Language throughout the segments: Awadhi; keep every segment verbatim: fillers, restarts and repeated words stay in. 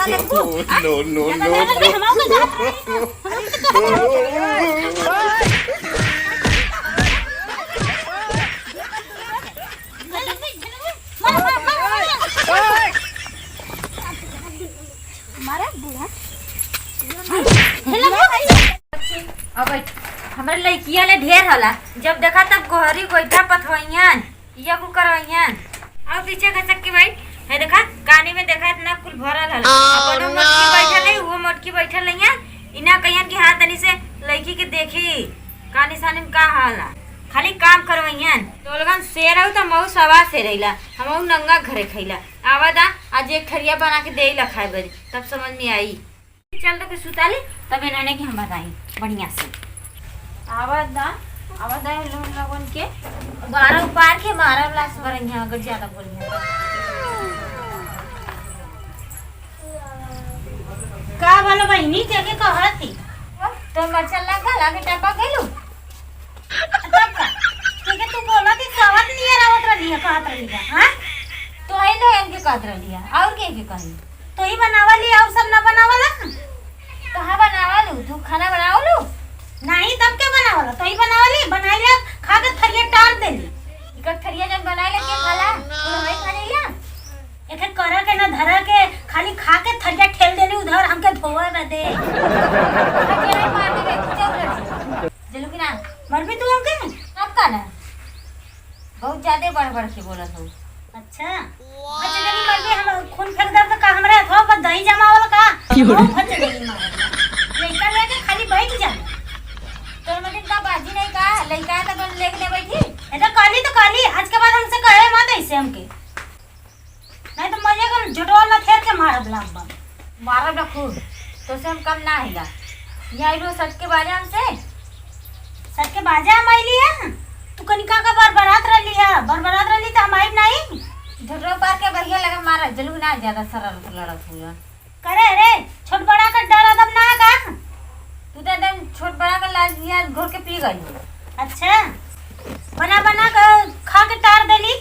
No, no, no, no। मारा बूढ़ा। अब बैठ। हमरे लइकिया ले ढेर हला, जब देखा तब गोहरी गोइठा पथवइहन, ये कुल करवइहन। अब पीछे खसक के बैठ। है देखा, कानी में देखा इतना कुल भरल हला। अपनो मोटकी बैठल है, वो मोटकी बैठल नहीं है। इना कहियन कि हाँ, तनी से लइकी के देखी, कानी सानी में का हाल है। खाली काम करवइहन। तो लोगन शेर हो तो मऊ सवा से रहिला, हम नंगा घरे खइला। आवा दा, आज एक थरिया बना के देइला खाए बदे, तब समझ में आई। चल तो के सुता ली, तब इन्हने के हम बताई बढ़िया से। आवा दा, आवा दा, लोग लोगन के बारह उपार के मारा लाश बरंगिया, अगर ज्यादा बोलिया। का भला बहिनी, के के कहत थी? तो मच्छर लग गल, आगे टपक गइलू। तब का? ठीक है, तू बोला थी, कहत नहीं है, रावत रही है, कहत रही है, हाँ? तो आई लोगन के कहत रही है, और के के कही? तो ही बनावा ली, और सब ना बनावला? कहाँ बनावलू? तू खाना बनावलू? नहीं, तब के बनावला? तो ही बनावली, बनाई ले, खा के थरिया टार देली। इकर थरिया जन बनाई ले, के खाला? तू हमारी खा जाइला? एके करे के ना धरे के, खाली खा के थरिया ठेल देली उधर, हमके धोवे बदे। थरिया नहीं मार देबे, तू चुप रह। जलू कि ना? मरबी तू हमके? अब का ना? बहुत ज्यादा बढ़ बढ़ के बोलत हो। अच्छा। अच्छा, नहीं मरबी, हम खून फेंक दे तो का हमरे हथवा पर दही जमावल का? क्यों? बहुत अच्छा नहीं मारत। लइका लेके खाली बैठ जा। तोर मतिन का बाजी नहीं का? लइका है तो अपन लेके ले बैठी। ए तो कहली तो कहली, आज के बाद हमसे कहे मत ऐसे हमके। नहीं तो मजे कर झोटवा लथेर के मारब लाबा। मारब ना खूब, तो से हम कम ना आइला। यहाँ आइलो सच के बाजा हमसे। सच के बाजा हम आइली है? तू कनिका का बरबरात रहली है, बरबरात रहली तो हम आइब नहीं। झोटवा पार के बढ़िया लगे मारा, जलू ना ज्यादा शरारत लड़त हुआ। करे रे, छोट बड़ा का डर अदब ना है का? तू तो एकदम छोट बड़ा का लाज लिया, घोर के पी गई। अच्छा, बना बना के खा के टार देली,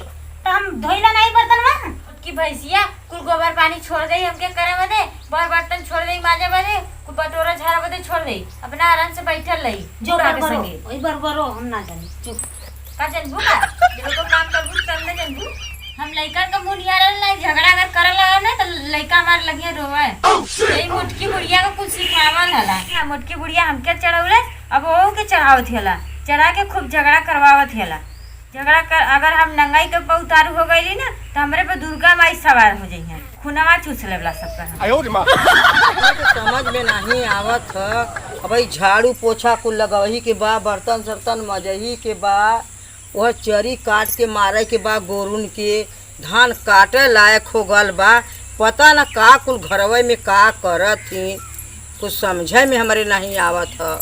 तो हम धोइला नहीं बर्तन में? छोटकी भैंसिया कुल गोबर पानी छोड़ देई हमके करे बदे, बर बर्तन छोड़ देई माजे बदे, कुल बटोरा झाड़ा बदे छोड़ देई, अपना आराम से बैठल रही जो बूढ़ा के बरबरो, संगे। वही बरबरो हम ना जानी, चुप। का जनबू का? जब को काम करबू, तब न जनबू। हम लइकन का मुंह निहारल नहीं, झगड़ा अगर करे लागल ना, तो लइका हमार लगिया रोवे। Oh, shit! यही मोटकी बुढ़िया का कुछ सिखावल हला। हाँ, मोटकी बुढ़िया हमके चढ़ौले, अब ओहू के चढ़ावत हला। चढ़ा के खूब झगड़ा करवावत हला। झगड़ा कर, अगर हम नंगाई के ऊपर उतारू हो गईली ना, तो हमरे पे दुर्गा माई सवार हो जइहन। खुनवा चूस लेवला सबका हम। आयो रे माँ। तो समझ में नहीं आवत ह। अब ई झाड़ू पोछा कुल लगवही के बा, बर्तन सर्तन मजही के बा, वह चरी काट के मारे के बा गोरुन के, धान काटे लायक हो गल बा। पता न का कुल घरवे में का करत ही, कुछ समझे में हमरे नहीं आवत ह।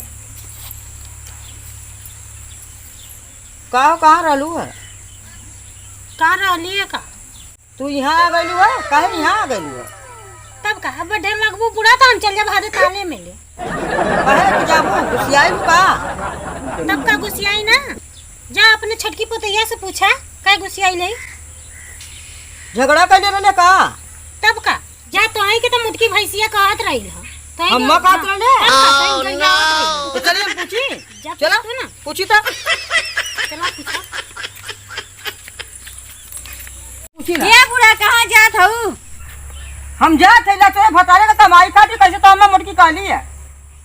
का हो, कहाँ रहलू है? का रहली है का? तू यहाँ आ गइलू है? काहे यहाँ आ गइलू है? तब का, अब ढेर लगबू बूढ़ा, तो हम चल जाब हाथे ताले में ले। काहे तू जाबू? गुसियाई का? तब का गुसियाई ना? जा अपने छोटकी पुतैया से पूछा, काहे गुसियाई ले? झगड़ा कइले रहले का? तब का, जा तोहई के तो मोटकी भैंसिया कहत रही ह। तोहई हम के, कहत हाँ, रहले? तब का, तोहई के गरियावत रही। तो चलिए हम पूछी। जा चला, पूछ ना। पूछी तो। चला पूछा। पूछी ना। ए बूढ़ा, कहाँ जात हऊ? हम जात है, ला तोरे भतारे का कमाई खातिर, कैसे तो हमें मोटकी कहली है।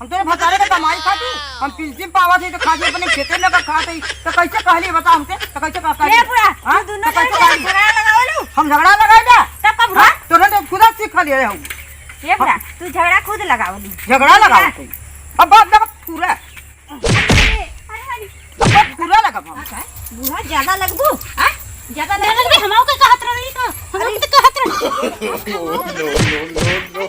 हम तोरे भतारे का कमाई खातिर, हम पिलसिम पावत है तो खातिर अपने खेते में का खात है, तो कैसे कहली बता हमसे, तो कैसे कह-, कहली? ए बूढ़ा, हाँ? तू दोनों तो कैसे जने कहली? झगड़ा लगावलू? हम झगड़ा लगाई जा? तब का बूढ़ा? हाँ? तोरे तो खुदा सीख लिया हम। ए बूढ़ा, तू झगड़ा खुद लगावलू। झगड़ा लगावत है। अब बाप लगा पूरा। अरे, अरे, अरे। अब पूरा लगा बाबू। का? बूढ़ा ज्यादा लगबू? आ? ज्यादा ज्यादा लगबू? लगबू? हम के कहत रहली तो, हम के कहत रहली। No, no, no, no।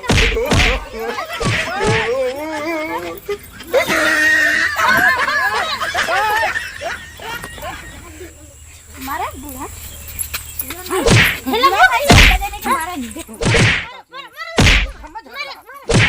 मारा बूढ़ा। हेलो, भाई, मारा नहीं। मारा, मारा, मारा, मारा।